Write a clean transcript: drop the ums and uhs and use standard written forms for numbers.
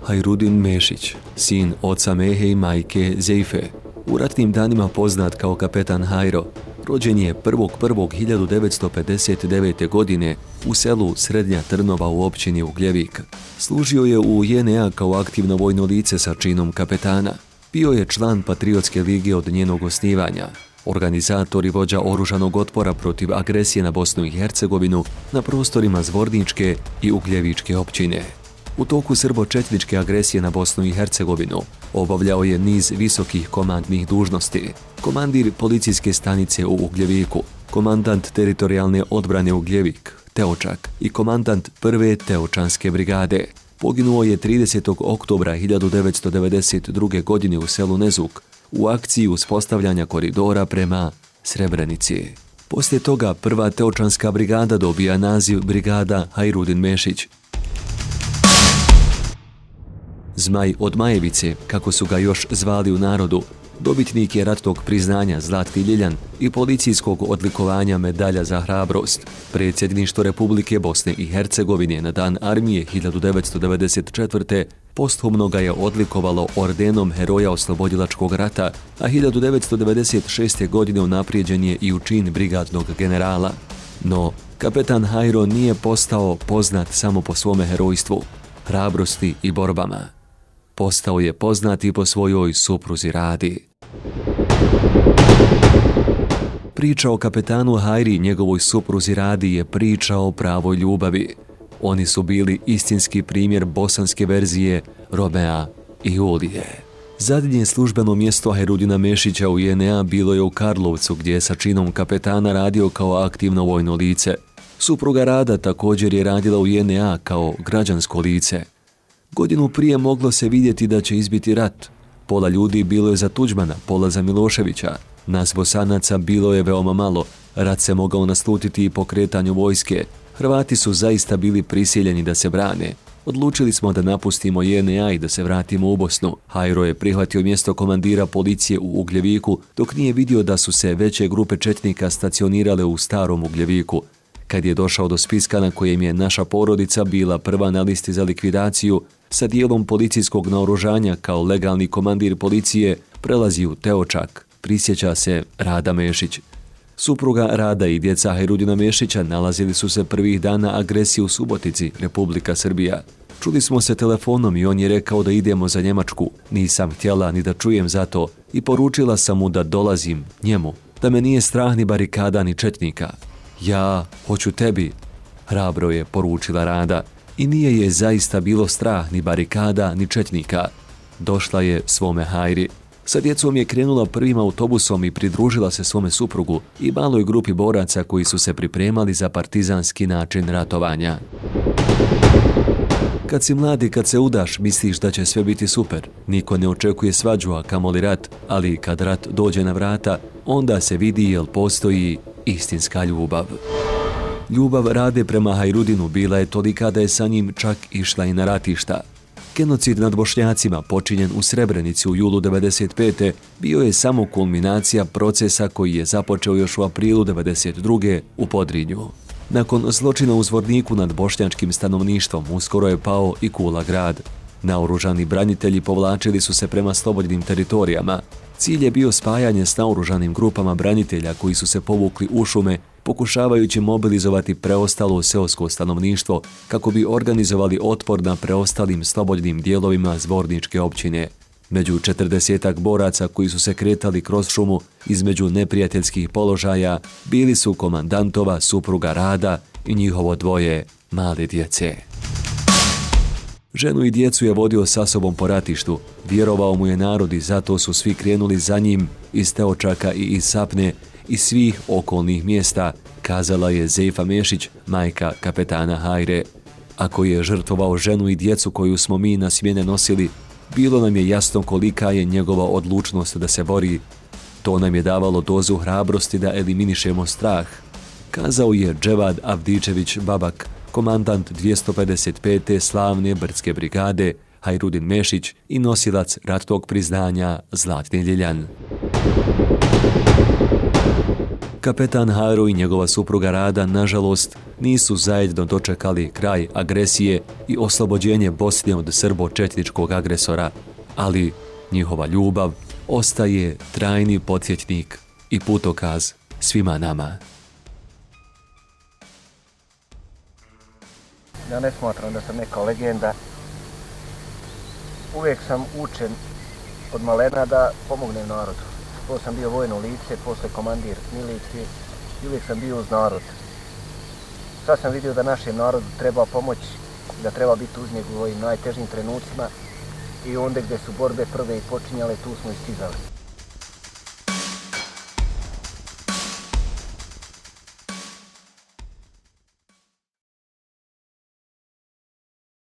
Hajrudin Mešić, sin oca Mehe i majke Zeife, u ratnim danima poznat kao kapetan Hajro, rođen je 1.1.1959. godine u selu Srednja Trnova u općini Ugljevik. Služio je u JNA kao aktivno vojno lice sa činom kapetana. Bio je član Patriotske lige od njenog osnivanja, organizator i vođa oružanog otpora protiv agresije na Bosnu i Hercegovinu na prostorima Zvorničke i Ugljevičke općine. U toku srbo-četničke agresije na Bosnu i Hercegovinu obavljao je niz visokih komandnih dužnosti. Komandir policijske stanice u Ugljeviku, komandant teritorijalne odbrane Ugljevik, Teočak i komandant prve Teočanske brigade. Poginuo je 30. oktobra 1992. godine u selu Nezuk u akciji uspostavljanja koridora prema Srebrenici. Poslije toga prva Teočanska brigada dobija naziv brigada Hajrudin Mešić. Zmaj od Majevice, kako su ga još zvali u narodu, dobitnik je ratnog priznanja Zlatni Ljiljan i policijskog odlikovanja Medalja za hrabrost. Predsjedništvo Republike Bosne i Hercegovine na Dan armije 1994. posthumno ga je odlikovalo ordenom Heroja oslobodilačkog rata, a 1996. godine unaprijeđen je i u čin brigadnog generala. No, kapetan Hajro nije postao poznat samo po svome herojstvu, hrabrosti i borbama. Postao je poznat i po svojoj supruzi Radi. Priča o kapetanu Hajri i njegovoj supruzi Radi je priča o pravoj ljubavi. Oni su bili istinski primjer bosanske verzije Romea i Julije. Zadnje službeno mjesto Hajrudina Mešića u JNA bilo je u Karlovcu, gdje je sa činom kapetana radio kao aktivno vojno lice. Supruga Rada također je radila u JNA kao građansko lice. Godinu prije moglo se vidjeti da će izbiti rat. Pola ljudi bilo je za Tuđmana, pola za Miloševića. Nas Bosanaca bilo je veoma malo. Rat se mogao naslutiti i pokretanju vojske. Hrvati su zaista bili prisiljeni da se brane. Odlučili smo da napustimo JNA i da se vratimo u Bosnu. Hajro je prihvatio mjesto komandira policije u Ugljeviku, dok nije vidio da su se veće grupe četnika stacionirale u starom Ugljeviku. Kad je došao do spiska na kojem je naša porodica bila prva na listi za likvidaciju, sa dijelom policijskog naoružanja kao legalni komandir policije prelazi u Teočak, prisjeća se Rada Mešić. Supruga Rada i djeca Hajrudina Mešića nalazili su se prvih dana agresije u Subotici, Republika Srbija. Čuli smo se telefonom i on je rekao da idemo za Njemačku. Nisam htjela ni da čujem za to i poručila sam mu da dolazim njemu, da me nije strah ni barikada ni četnika. Ja hoću tebi, hrabro je poručila Rada. I nije je zaista bilo strah ni barikada ni četnika. Došla je svome Hajri. Sa djecom je krenula prvim autobusom i pridružila se svome suprugu i maloj grupi boraca koji su se pripremali za partizanski način ratovanja. Kad si mladi, kad se udaš, misliš da će sve biti super. Niko ne očekuje svađu, a kamoli rat, ali kad rat dođe na vrata, onda se vidi jel postoji istinska ljubav. Ljubav Rade prema Hajrudinu bila je tolika da je sa njim čak išla i na ratišta. Genocid nad Bošnjacima počinjen u Srebrenici u julu 1995. bio je samo kulminacija procesa koji je započeo još u aprilu 1992. u Podrinju. Nakon zločina u Zvorniku nad bošnjačkim stanovništvom uskoro je pao i Kula grad. Naoružani branitelji povlačili su se prema slobodnim teritorijama. Cilj je bio spajanje s naoružanim grupama branitelja koji su se povukli u šume, pokušavajući mobilizovati preostalo seosko stanovništvo kako bi organizovali otpor na preostalim slobodnim dijelovima Zvorničke općine. Među 40-ak boraca koji su se kretali kroz šumu između neprijateljskih položaja bili su komandantova supruga Rada i njihovo dvoje male djece. Ženu i djecu je vodio sa sobom po ratištu, vjerovao mu je narod i zato su svi krenuli za njim iz Teočaka i iz Sapne i svih okolnih mjesta, kazala je Zeifa Mešić, majka kapetana Hajre. Ako je žrtvovao ženu i djecu koju smo mi na smjene nosili, bilo nam je jasno kolika je njegova odlučnost da se bori. To nam je davalo dozu hrabrosti da eliminišemo strah, kazao je Dževad Avdičević Babak, komandant 255. slavne brdske brigade Hajrudin Mešić i nosilac ratnog priznanja Zlatni Ljiljan. Kapetan Hajro i njegova supruga Rada, nažalost, nisu zajedno dočekali kraj agresije i oslobođenje Bosne od srbo-četničkog agresora, ali njihova ljubav ostaje trajni podsjetnik i putokaz svima nama. Ja ne smatram da sam neka legenda. Uvijek sam učen od malena da pomognem narodu. Prvo sam bio vojno lice, posle komandir milicije i uvijek sam bio uz narod. Sad sam vidio da našem narodu treba pomoć, da treba biti uz njega u ovim najtežim trenucima i onda gdje su borbe prve i počinjale, tu smo i stizali.